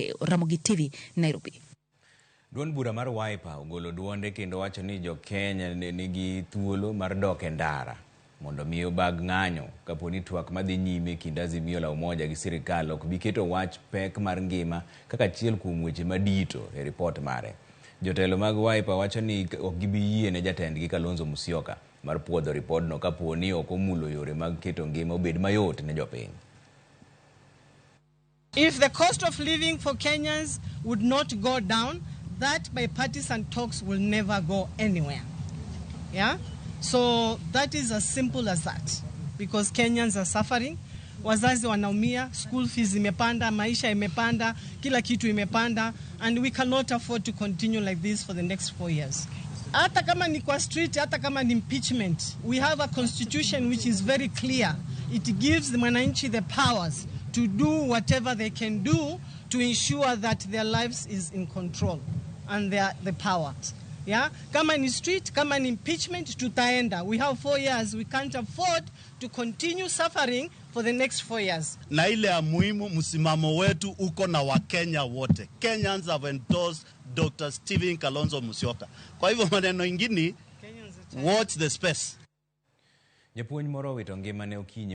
Ramogi TV, Nairobi. Duond bura mar Wiper ogolo duonde kendo wacho ni jo-Kenya nigi thuolo mar dok e ndara mondo mi obag ng'anyo kapo ni twak madhi nyime kind Azimio la Umoja gi sirikal ok bi keto wach pek mar ngima kaka achiel kuom weche madito e ripot mare. Jotelo mag Wiper wacho ni ok gibi yie ne jatendgi Kalonzo Musyoka mar puodho ripodno kapo ni ok omulo yore mag keto ngima obed mayot ne jopiny. If the cost of living for Kenyans would not go down, that bipartisan talks will never go anywhere. Yeah? So that is as simple as that. Because Kenyans are suffering. Wazazi wanaumia, school fees imepanda, maisha imepanda, kila kitu imepanda, and we cannot afford to continue like this for the next 4 years. Hata kama ni kwa street, hata kama ni impeachment, we have a constitution which is very clear. It gives the mwananchi the powers to do whatever they can do to ensure that their lives is in control and the powers. Yeah? Kama ni street, kama ni impeachment, tutaenda. We have 4 years. We can't afford to continue suffering for the next 4 years. Na ile ya muhimu, msimamo wetu uko na Wakenya wote. Kenyans have endorsed Dr. Stephen Kalonzo Musyoka. Kwa hivyo maneno ingine, watch the space. Japuonj moro owito ngimane okinyi.